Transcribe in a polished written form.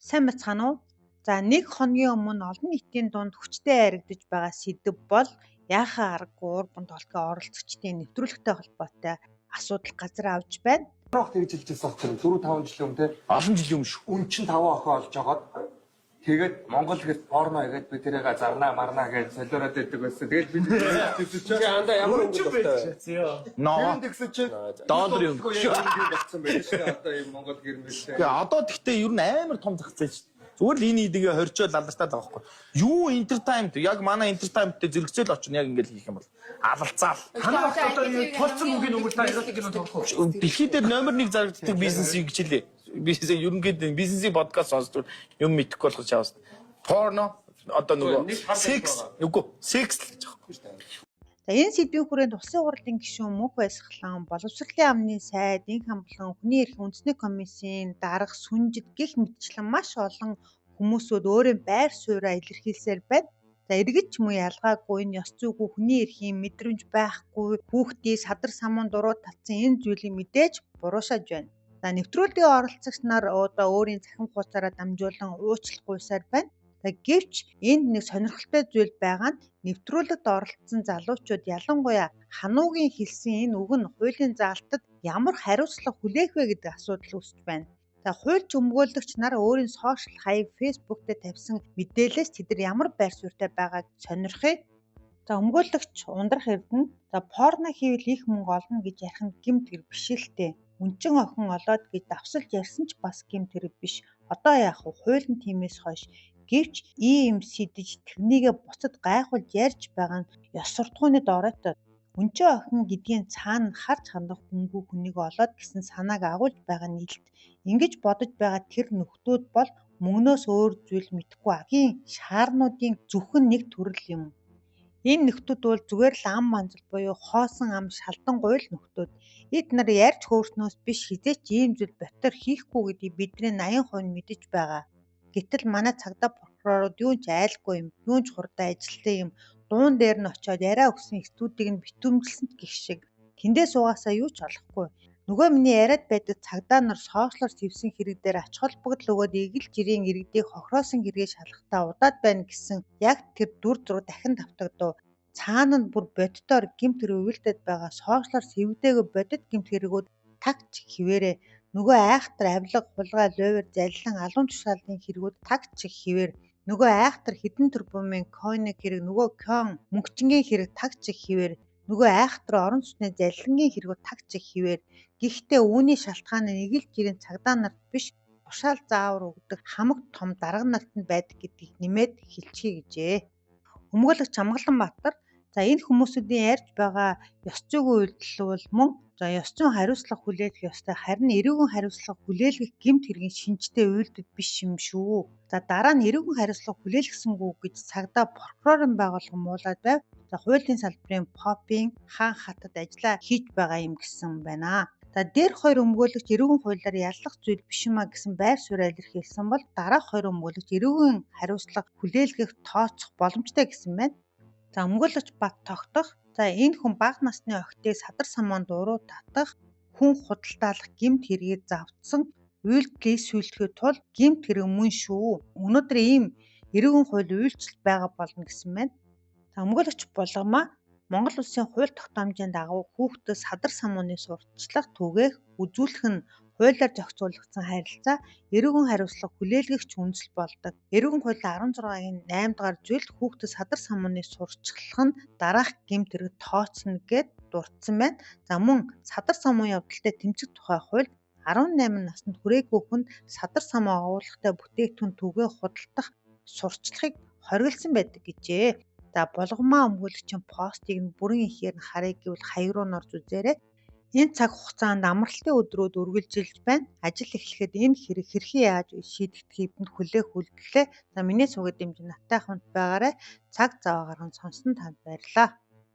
Сайн бацгаана уу? За, нэг хоногийн өмнө олон нийтийн дунд хүчтэй яригдаж байгаа сэдэв бол яахаа аргагүй уур бунтолттой оролцогчдын нэвтрүүлэгтэй холбоотой асуудал газар авч байна. Орох тэгж хэлж байсан байхгүй 4 5 жилийн өмнө те. Олон жилийн өмнө шүү. Үн чин 5 охин олж жогоод тэгээд Монгол гэж порно хийгээд би тэрийг зарнаа марнаа гэж солиороод байдаг байсан. Тэгээд би тэгсэн чинь андаа ямар өнгө дуртай вэ? Ноо. Тэр тэгсэн чинь Долларын өнгө шүү. Болсон байх шүү. Одоо ийм Монгол гэрмэлтэй. Тэгээ одоо тэгтээ ер нь амар том зах зээл шүү. Зүгээр л энэ идгээ хорчоод алдартай байгаа байхгүй. Юу entertainment яг манай entertainment-тэй зэрэгцээл очно яг ингээд хийх юм бол алалцаал. Танай багт одоо юу тулцсан мөнгөний өнгө та эротик кино тоглох уу? Дэлхий дээр номер 1 зарагддаг бизнесийг гэж хэлээ. Бизнес ерөнхийдөө бизнесийн подкаст сонсдог юм мэдэхгүй болох чаваас. Порно одоо нөгөө секс үгүй секс л гэж байгаа байхгүй. За, энэ сэдвийн хүрээнд Улсын хурлын гишүүн Мөнх Баясгалан, Боловсролын амны сайд, Инх хамглан, Хүний эрхийн үндэсний комиссийн дарга Сүнжид гэх мэтчлэн маш олон хүмүүсүүд өөрийн байр сууриа илэрхийлсээр байна. За, иргэд ч мөн ялгаагүй энэ ёс зүйгүй, хүний эрхийн мэдрэмж байхгүй, хүүхдийг садар самуун дуруу татсан энэ зүйлийг мэдээж буруушааж байна. За, нэвтрүүлгийн оролцогч нар одоо өөрийн цахим хуудасаараа дамжуулан уучлах гуйсаар байна. За, гэвч энд нэг сонирхолтой зүйл байгаа нь нэвтрүүлэгт оролцсон залуучууд, ялангуяа Хануугийн хэлсэн энэ үг нь хуулийн заалтад ямар хариуцлага хүлээх вэ гэдэг асуудал үүсэж байна. За, хуульч өмгөөлөгч нар өөрийн сошиал хаяг Facebook дээр тавьсан мэдээлэлээс тэд нар ямар байр суурьтай байгааг сонирхъя. За, өмгөөлөгч Ундрах Эрдэнэ, за, порно хийвэл их мөнгө олно гэж ярих нь гэмт хэрэг биш л дээ. Үнчин охин олоод гэж давсалж ярьсан ч бас гэмт хэрэг биш. Одоо яах вэ? Хууль нь тиймээс хойш. Гэвч ийм сэдэж тэрнийгээ буцад гайхуулж ярьж байгаа нь ёс суртахууны доройтой. Үнчин охин гэдгийн цаана харж хандах хүнгүй хүнийг олоод гэсэн санааг агуулж байгаа нийлт. Ингэж бодож байгаа тэр нөхдүүд бол мөнгнөөс өөр зүйл мэдэхгүй агийн шаарнуудын зөвхөн нэг төрөл юм. Энэ нөхдүүд бол зүгээр л ам манзал буюу хоосон ам шалдан гуйл нөхдүүд. Эд нар ярьж хөөрснөөс биш хэзээ ч ийм зүйл ботор хийхгүй гэдгийг бидний 80% нь мэдэж байгаа. Гэтэл манай цагдаа прокурорууд юун ч айлгүй юм, юун ч хурдан ажилтан юм, дуун дээр нь очиод яриа өгсөн студийг нь битүүмжилсэн ч гэх шиг. Тэндээс угаасаа юу ч олохгүй. Нөгөө миний яриад байдаг цагдаа нар сошиалор сэвсэн хэрэг дээр ач холбогдол өгөөд эгэл жирийн иргэдийг хохироосон хэрэгээ шалгахтаа удаад байна гэсэн яг тэр дүр зураг дахин давтагдав. Цаана нь бүр боддоор гэмт хэрэг уйлдаад байгаа сошиалор сэвэгдээгүй бодит гэмт хэрэгүүд таг чиг хിവэрэ. Нөгөө айхтар авилга, хулгай, луйвар, залилан, алуун тушаалын хэрэгүүд таг чиг хിവэр. Нөгөө айхтар хэдэн тэрбумын койныг хэрэг, нөгөө кон мөнгөчнгийн хэрэг таг чиг хിവэр. Нөгөө айхтар орон зүйн залилангийн хэрэгүүд таг чиг хിവэр. Гэхдээ үүний шалтгаан нь эгэл жирийн цагдаа нарт биш тушаал заавар өгдөг хамаг том дарга нарт нь байдаг гэдгийг нэмээд хэлчихье гэжээ. Өмгөөлөгч Амгаланбаатар, за, энэ хүмүүсүүдийн ярьж байгаа ёс зүйн үйлдэл бол мөн за ёс зүйн хариуцлага хүлээх ёстой, харин эрүүгэн хариуцлага хүлээлгэх гэмт хэргийн шинжтэй үйлдэл биш юм шүү. За, дараа нь эрүүгэн хариуцлага хүлээлгэсэнгүй гэж цагдаа прокурорын байгууллага муулаад байв. За, хуулийн салбарын попын хаан хатад ажиллаа хийж байгаа юм гэсэн байна. За, дээрх хоёр өмгөөлөгч эрүүгэн хуулиар яллах зүйл биш юм а гэсэн байр сууриа илэрхийлсэн бол дараах хоёр өмгөөлөгч эрүүгэн хариуцлага хүлээлгэх тооцох боломжтой гэсэн байна. За, өмгөөлөгч Бат тогтох. За, энэ хүн бага насны охидыг садар самаан дуруу татах, хүн худалдаалах гэмт хэргийг завдсан үйлдэл эс үйлдэхүй тул гэмт хэрэг мөн шүү. Өнөөдөр ийм эрүүгэн хууль үйлчлэлт байгаа болно гэсэн байна. За, өмгөөлөгч Булгамаа, Монгол Улсын хууль тогтоомжийн дагуу хүүхдэд садар самууны сурталчлах, түгээх, үзүүлэх нь хуулиар зохицуулагдсан харилцаа, эрүүгэн хариуцлага хүлээлгэх ч үндэс болдог. Эрүүгэн хуулийн 16-гийн 8 дугаар зүйлд хүүхдэд садар самууны сурталчлах нь дараах гэмт хэрэг тооцно гэд дурдсан байна. За, мөн садар самуун явдалтай тэмцэх тухай хууль 18 наснд хүрээгүй хүнд садар самуу агуулгатай бүтээгдэхүүн түгээх, худалдах, сурталчлахыг хориглосон байдаг гэжээ. За, Булгамаа өмгөөлөгчийн постыг нь бүрэн ихээр нь харъя гэвэл хаяг руу нь орж үзээрэй. Энэ цаг хугацаанд амралтын өдрүүд үргэлжилж байна. Ажил эхлэхэд энэ хэрэг хэрхэн яаж шийдэгдэхийг бидэнд хүлээх үлдлээ. За, миний суваг дэмжин надтай хамт байгаарай. Цаг зав гарган сонссон танд баярлалаа.